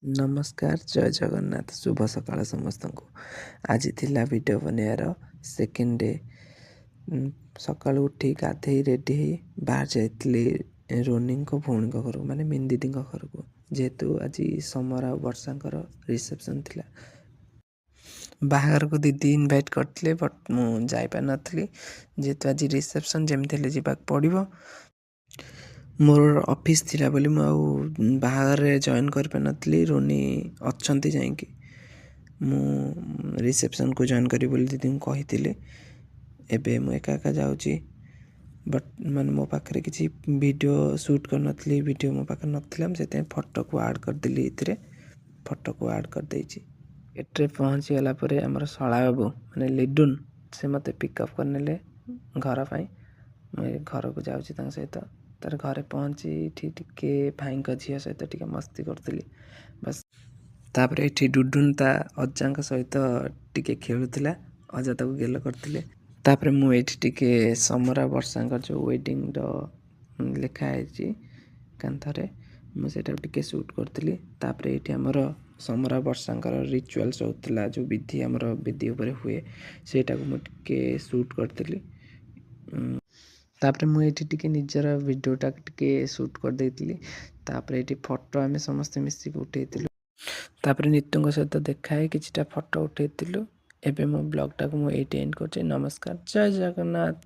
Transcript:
ନମସ୍କାର, ଜୟ ଜଗନ୍ନାଥ, ଶୁଭ ସକାଳ ସମସ୍ତଙ୍କୁ। ଆଜି ଥିଲା ଭିଡ଼ିଓ ବନେଇବାର ସେକେଣ୍ଡ ଡେ। ସକାଳୁ ଉଠି ଗାଧେଇ ରେଡ଼ି ହେଇ ବାହାରି ଯାଇଥିଲି ରୋନିଙ୍କ ଭଉଣୀଙ୍କ ଘରକୁ, ମାନେ ମିନି ଦିଦିଙ୍କ ଘରକୁ, ଯେହେତୁ ଆଜି ସମର ଆଉ ବର୍ଷାଙ୍କର ରିସେପସନ୍ ଥିଲା। ବାହାଘରକୁ ଦିଦି ଇନଭାଇଟ୍ କରିଥିଲେ, ବଟ୍ ମୁଁ ଯାଇପାରିନଥିଲି, ଯେହେତୁ ଆଜି ରିସେପସନ୍ ଯେମିତି ହେଲେ ଯିବାକୁ ପଡ଼ିବ। ମୋର ଅଫିସ୍ ଥିଲା ବୋଲି ମୁଁ ଆଉ ବାହାଘରରେ ଜଏନ୍ କରିପାରିନଥିଲି। ରୋନି ଅଛନ୍ତି ଯାଇକି, ମୁଁ ରିସେପସନ୍କୁ ଜଏନ୍ କରିବି ବୋଲି ଦିଦିଙ୍କୁ କହିଥିଲି। ଏବେ ମୁଁ ଏକା ଏକା ଯାଉଛି, ବଟ୍ ମାନେ ମୋ ପାଖରେ କିଛି ଭିଡ଼ିଓ ସୁଟ୍ କରିନଥିଲି, ଭିଡ଼ିଓ ମୋ ପାଖରେ ନଥିଲା। ମୁଁ ସେଥିପାଇଁ ଫଟୋକୁ ଆଡ଼୍ କରିଦେଲି, ଏଥିରେ ଫଟୋକୁ ଆଡ଼୍ କରିଦେଇଛି। ଏଥିରେ ପହଞ୍ଚିଗଲା ପରେ ଆମର ଶଳା ବାବୁ, ମାନେ ଲିଡୁନ୍, ସେ ମୋତେ ପିକଅପ୍ କରିନେଲେ ଘର ପାଇଁ। ମୁଁ ଏ ଘରକୁ ଯାଉଛି ତାଙ୍କ ସହିତ। ତାର ଘରେ ପହଞ୍ଚି ଏଠି ଟିକେ ଭାଇଙ୍କ ଝିଅ ସହିତ ଟିକେ ମସ୍ତି କରୁଥିଲି, ବାସ୍। ତାପରେ ଏଠି ଡୁଡୁନ୍ ତା ଅଜାଙ୍କ ସହିତ ଟିକେ ଖେଳୁଥିଲା, ଅଜା ତାକୁ ଗେଲ କରିଥିଲେ। ତାପରେ ମୁଁ ଏଇଠି ଟିକେ ସମରା ବର୍ଷାଙ୍କର ଯେଉଁ ୱେଡ଼ିଙ୍ଗର ଲେଖା ହେଇଛି କାନ୍ଥରେ, ମୁଁ ସେଇଟାକୁ ଟିକେ ସୁଟ୍ କରିଥିଲି। ତାପରେ ଏଇଠି ଆମର ସମରା ବର୍ଷାଙ୍କର ରିଚୁଆଲ୍ସ ହେଉଥିଲା, ଯେଉଁ ବିଧି ଆମର ବେଦି ଉପରେ ହୁଏ, ସେଇଟାକୁ ମୁଁ ଟିକେ ସୁଟ୍ କରିଥିଲି। ତାପରେ ମୁଁ ଏଇଠି ଟିକେ ନିଜର ଭିଡ଼ିଓଟାକୁ ଟିକେ ସୁଟ୍ କରିଦେଇଥିଲି। ତାପରେ ଏଇଠି ଫଟୋ ଆମେ ସମସ୍ତେ ମିଶିକି ଉଠେଇଥିଲୁ। ତାପରେ ନିତୁଙ୍କ ସହିତ ଦେଖା ହେଇ କିଛିଟା ଫଟୋ ଉଠେଇଥିଲୁ। ଏବେ ମୋ ବ୍ଲଗ୍ଟାକୁ ମୁଁ ଏଇଠି ଏଣ୍ଡ କରୁଛି। ନମସ୍କାର, ଜୟ ଜଗନ୍ନାଥ।